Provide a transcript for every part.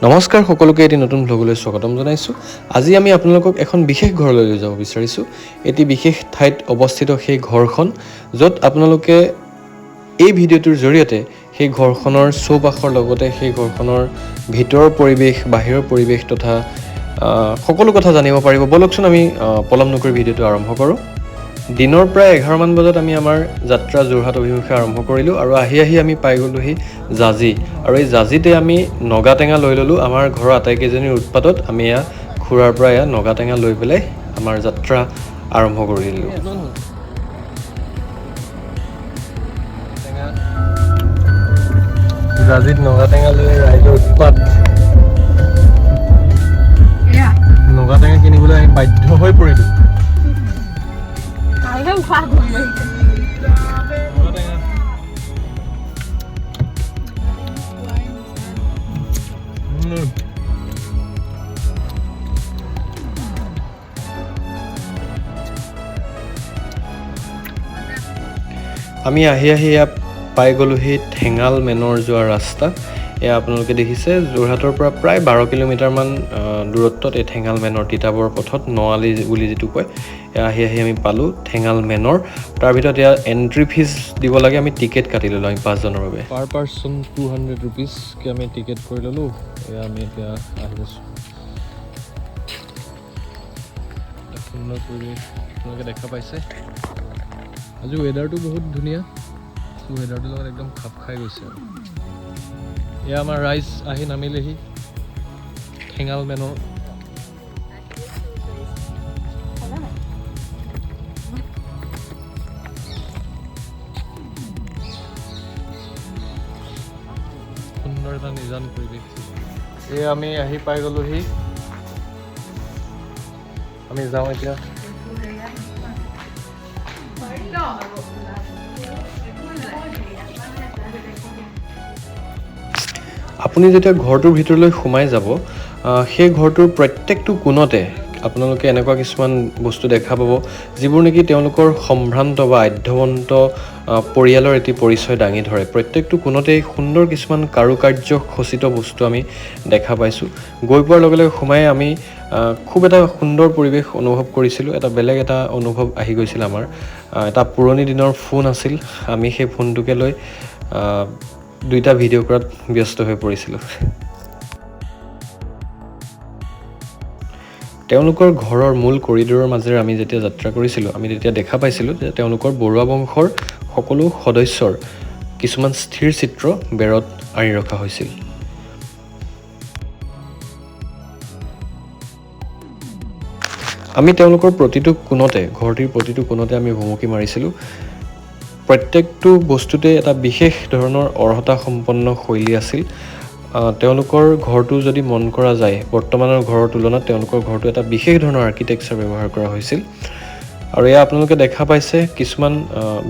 নমস্কাৰ সকলোকে, এটি নতুন ভ্লগলৈ স্বাগতম জনাইছোঁ। আজি আমি আপোনালোকক এখন বিশেষ ঘৰলৈ লৈ যাব বিচাৰিছোঁ। এটি বিশেষ ঠাইত অৱস্থিত সেই ঘৰখন, য'ত আপোনালোকে এই ভিডিঅ'টোৰ জৰিয়তে সেই ঘৰখনৰ চৌপাশৰ লগতে সেই ঘৰখনৰ ভিতৰৰ পৰিৱেশ, বাহিৰৰ পৰিৱেশ তথা সকলো কথা জানিব পাৰিব। ব'লকচোন, আমি পলম নকৰি ভিডিঅ'টো আৰম্ভ কৰোঁ। দিনৰ প্ৰায় 11মান বজাত আমি আমাৰ যাত্ৰা যোৰহাট অভিমুখে আৰম্ভ কৰিলোঁ আৰু আহি আহি আমি পাই গ'লোহি জাঁজী। আৰু এই জাঁজীতে আমি নগাটেঙা লৈ ল'লোঁ। আমাৰ ঘৰৰ আটাইকেইজনীৰ উৎপাতত আমি এয়া খুৰাৰ পৰা এয়া নগাটেঙা লৈ পেলাই আমাৰ যাত্ৰা আৰম্ভ কৰি দিলোঁ। জাঁজীত নগাটেঙা লৈ ৰাইজৰ উৎপাত। নগাটেঙা কিনিবলৈ আমি বাধ্য হৈ পৰিলোঁ। ভালকে উশাহ ঘূৰি আহিছে। নগাটেঙা। আমি আহি আহি ইয়াত পাই গ'লোহি ঠেঙাল মেনৰ যোৱা ৰাস্তা। এয়া আপোনালোকে দেখিছে, যোৰহাটৰ পৰা প্ৰায় 12 কিলোমিটাৰমান দূৰত্বত এই ঠেঙাল মেনৰ তিতাবৰ পথত নআলি বুলি যিটো কয়। এয়া আহি আহি আমি পালোঁ ঠেঙাল মেনৰ। তাৰ ভিতৰত এয়া এণ্ট্ৰি ফিজ দিব লাগে। আমি টিকেট কাটি ল'লোঁ। আমি পাঁচজনৰ বাবে পাৰ পাৰ্চন 200 ৰুপিজকৈ আমি টিকেট কৰি ল'লোঁ। এয়া আমি এতিয়া আহি আছোঁ। এটা সুন্দৰ পৰিৱেশ আপোনালোকে দেখা পাইছে। আজি ৱেডাৰটো বহুত ধুনীয়া। ৱেডাৰটোৰ লগত একদম খাপ খাই গৈছে। আৰু এয়া আমাৰ ৰাইজ আহি নামিলেহি ঠেঙাল মেনৰ। সুন্দৰ এটা নিজান পৰিৱেশ। এয়া আমি আহি পাই গ'লোহি। আমি যাওঁ এতিয়া। আপুনি যেতিয়া ঘৰটোৰ ভিতৰলৈ সোমাই যাব, সেই ঘৰটোৰ প্ৰত্যেকটো কোণতে আপোনালোকে এনেকুৱা কিছুমান বস্তু দেখা পাব, যিবোৰ নেকি তেওঁলোকৰ সম্ভ্ৰান্ত বা আঢ্যৱন্ত পৰিয়ালৰ এটি পৰিচয় দাঙি ধৰে। প্ৰত্যেকটো কোণতেই সুন্দৰ কিছুমান কাৰুকাৰ্য খচিত বস্তু আমি দেখা পাইছোঁ। গৈ পোৱাৰ লগে লগে সোমাই আমি খুব এটা সুন্দৰ পৰিৱেশ অনুভৱ কৰিছিলোঁ। এটা বেলেগ এটা অনুভৱ আহি গৈছিল আমাৰ। এটা পুৰণি দিনৰ ফোন আছিল। আমি সেই ফোনটোকে লৈ দুইটা ভিডিঅ' কৰাত ব্যস্ত হৈ পৰিছিলোঁ। তেওঁলোকৰ ঘৰৰ মূল কৰিডৰৰ মাজেৰে আমি যেতিয়া যাত্ৰা কৰিছিলোঁ, আমি তেতিয়া দেখা পাইছিলোঁ যে তেওঁলোকৰ বৰুৱা বংশৰ সকলো সদস্যৰ কিছুমান স্থিৰ চিত্ৰ বেৰত আঁৰি ৰখা হৈছিল। আমি তেওঁলোকৰ প্ৰতিটো কোণতে, ঘৰটিৰ প্ৰতিটো কোণতে আমি ভুমুকি মাৰিছিলোঁ। প্ৰত্যেকটো বস্তুতে এটা বিশেষ ধৰণৰ অৰ্হতা সম্পন্ন শৈলী আছিল। তেওঁলোকৰ ঘৰটো যদি মন কৰা যায়, বৰ্তমানৰ ঘৰৰ তুলনাত তেওঁলোকৰ ঘৰটো এটা বিশেষ ধৰণৰ আৰ্কিটেকচাৰ ব্যৱহাৰ কৰা হৈছিল। আৰু এয়া আপোনালোকে দেখা পাইছে, কিছুমান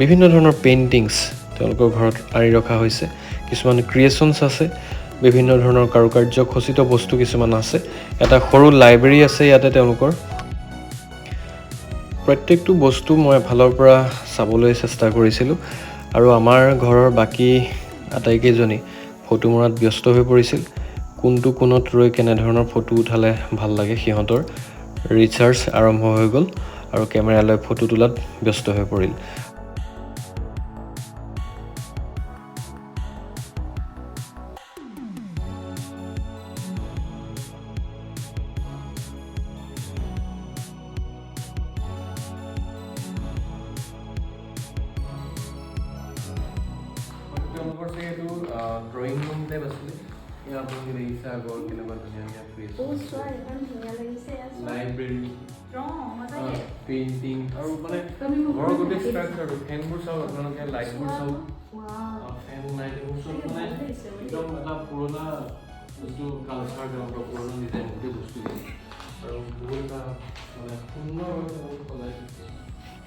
বিভিন্ন ধৰণৰ পেইণ্টিংছ তেওঁলোকৰ ঘৰত আঁৰি ৰখা হৈছে। কিছুমান ক্ৰিয়েশ্যনছ আছে, বিভিন্ন ধৰণৰ কাৰুকাৰ্য খচিত বস্তু কিছুমান আছে। এটা সৰু লাইব্ৰেৰী আছে ইয়াতে। তেওঁলোকৰ প্ৰত্যেকটো বস্তু মই এফালৰ পৰা চাবলৈ চেষ্টা কৰিছিলোঁ আৰু আমাৰ ঘৰৰ বাকী আটাইকেইজনী ফটো মৰাত ব্যস্ত হৈ পৰিছিল। কোনটো কোণত ৰৈ কেনেধৰণৰ ফটো উঠালে ভাল লাগে, সিহঁতৰ ৰিচাৰ্চ আৰম্ভ হৈ গ'ল আৰু কেমেৰা লৈ ফটো তোলাত ব্যস্ত হৈ পৰিল। তেওঁলোকৰ চাগে এইটো ড্ৰয়িং ৰুম টাইপ আছিলে। এয়া আপোনালোকে দেখিছে, আগৰ কেনেকুৱা ধুনীয়া ধুনীয়া ফ্ৰিজ, চোৱা, ইমান ধুনীয়া লাগিছে, এয়া চোৱা। লাইব্ৰেৰী, সঁচাকে। পেইণ্টিং আৰু মানে ঘৰৰ গোটেই ষ্ট্ৰাকচাৰটো, ফেনবোৰ চাওক আপোনালোকে, লাইটবোৰ চাওক। ফেন, লাইট এইবোৰ চব মানে একদম এটা পুৰণা যিটো কালচাৰ, তেওঁলোকৰ পুৰণা ডিজাইন গোটেই বস্তুখিনি আৰু বহুত এটা মানে সুন্দৰভাৱে তেওঁলোকে সজাই থৈছে।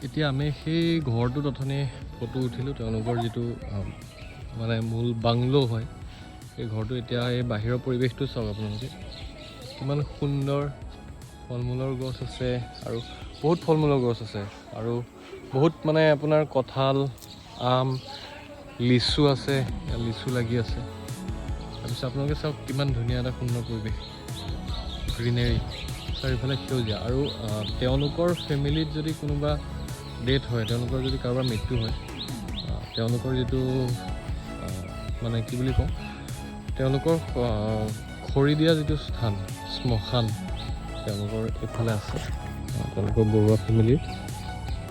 এতিয়া আমি সেই ঘৰটোত অথনি ফটো উঠিলোঁ। তেওঁলোকৰ যিটো মানে মূল বাংলো হয়, সেই ঘৰটো। এতিয়া এই বাহিৰৰ পৰিৱেশটো চাওক আপোনালোকে, কিমান সুন্দৰ। ফল মূলৰ গছ আছে আৰু বহুত ফল মূলৰ গছ আছে আৰু বহুত মানে আপোনাৰ কঁঠাল, আম, লিচু আছে। ইয়াত লিচু লাগি আছে। তাৰপিছত আপোনালোকে চাওক কিমান ধুনীয়া এটা সুন্দৰ পৰিৱেশ, গ্ৰীনেৰী, চাৰিওফালে সেউজীয়া। আৰু তেওঁলোকৰ ফেমিলিত যদি কোনোবা ডেথ হয়, তেওঁলোকৰ যদি কাৰোবাৰ মৃত্যু হয়, তেওঁলোকৰ যিটো মানে কি বুলি কওঁ, তেওঁলোকৰ খৰি দিয়া যিটো স্থান, শ্মশান, তেওঁলোকৰ এইফালে আছে। তেওঁলোকৰ বৰুৱা ফেমিলিৰ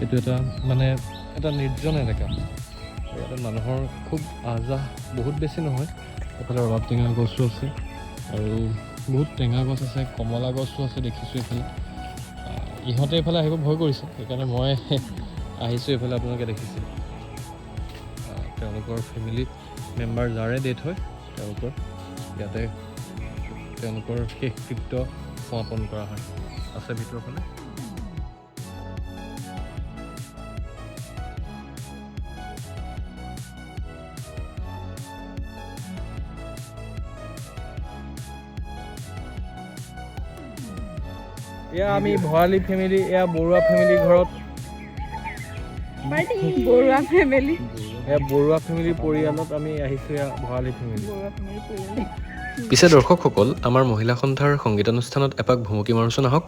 এইটো এটা মানে এটা নিৰ্জন এলেকা। ইয়াতে মানুহৰ খুব আহ যাহ বহুত বেছি নহয়। এইফালে ৰবাব টেঙা গছো আছে আৰু বহুত টেঙা গছ আছে, কমলা গছো আছে দেখিছোঁ এইফালে। ইহঁতে এইফালে আহিব ভয় কৰিছে, সেইকাৰণে মই আহিছোঁ এইফালে। আপোনালোকে দেখিছে, তেওঁলোকৰ ফেমিলি মেম্বাৰ যাৰে ডেথ হয়, তেওঁলোকৰ ইয়াতে তেওঁলোকৰ শেষকৃত্য সমাপন কৰা হয়। আছে ভিতৰৰ ফালে। এয়া আমি ভৰালী ফেমিলি, এয়া বৰুৱা ফেমিলি ঘৰত। বৰুৱা ফেমিলি। এয়া বৰুৱা ফেমিলি পৰিয়ালত আমি আহিছোঁ, এয়া ভৰালী ফেমিলি। বৰুৱা ফেমিলি পৰিয়াল। পিছে দৰ্শকসকল, আমাৰ মহিলা সন্থাৰ সংগীতানুষ্ঠানত এপাক ভুমুকি মাৰোচোন আহক।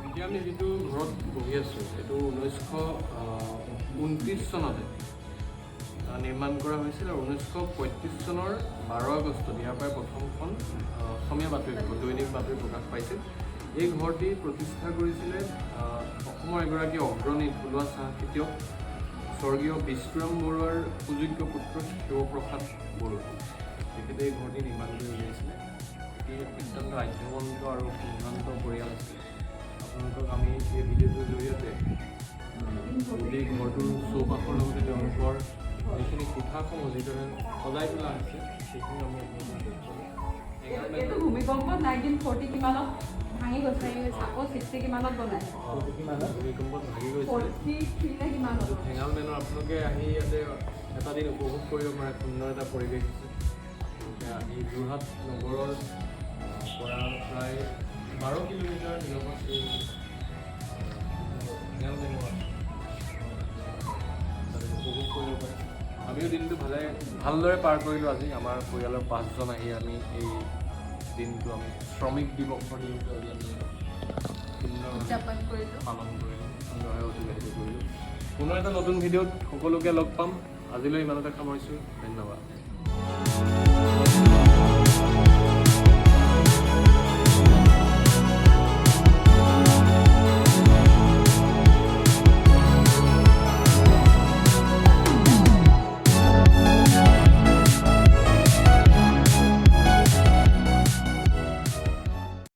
এতিয়া আমি যিটো ঘৰত বহি আছোঁ, এইটো 1929 চনতে নিৰ্মাণ কৰা হৈছিল আৰু 1935 চনৰ 12 আগষ্টত ইয়াৰ পৰাই প্ৰথমখন অসমীয়া বাতৰি কাকত, দৈনিক বাতৰি প্ৰকাশ পাইছিল। এই ঘৰটি প্ৰতিষ্ঠা কৰিছিলে অসমৰ এগৰাকী অগ্ৰণী থলুৱা চাহ খেতিয়ক স্বৰ্গীয় বিষ্ণুৰাম বৰুৱাৰ সুযোগ্য পুত্ৰ শিৱপ্ৰসাদ বৰুৱা। তেখেতে এই ঘৰটি নিৰ্মাণ কৰি উলিয়াইছিলে। এটি অত্যন্ত আঢ্যৱন্ত আৰু সম্ভ্ৰান্ত পৰিয়াল আছিলে। আপোনালোকক আমি এই ভিডিঅ'টোৰ জৰিয়তে গোটেই ঘৰটোৰ চৌপাশৰ লগতে তেওঁলোকৰ যিখিনি কোঠাসমূহ যিদৰে সজাই তোলা হৈছে, সেইখিনি আমি আপোনালোকক দেখুৱালোঁ। এইটো ভূমিকম্পত 1940 কিমানত ভাঙি গৈছে, আকৌ 60 কিমানত বনাইছে। ভূমিকম্পত ভাগি গৈছিলে। 43 নে কিমানত। ঠেঙাল মেনৰ আপোনালোকে আহি ইয়াতে এটা দিন উপভোগ কৰিব পাৰে। সুন্দৰ এটা পৰিৱেশ আছে। আপোনালোকে আহি যোৰহাট নগৰৰ পৰা প্ৰায় 12 কিলোমিটাৰ নিলগত এই ঠেঙাল মেনৰ আছে, তাতে উপভোগ কৰিব পাৰে। আমিও দিনটো ভালদৰে পাৰ কৰিলোঁ। আজি আমাৰ পৰিয়ালৰ পাঁচজন আহি আমি এই দিনটো, আমি শ্ৰমিক দিৱসৰ দিনটো আজি আমি সুন্দৰভাৱে উদযাপন কৰিলোঁ। পালন কৰিলোঁ, সুন্দৰভাৱে অতিবাহিত কৰিলোঁ। পুনৰ এটা নতুন ভিডিঅ'ত সকলোকে লগ পাম। আজিলৈ ইমানতে সামৰিছোঁ। ধন্যবাদ।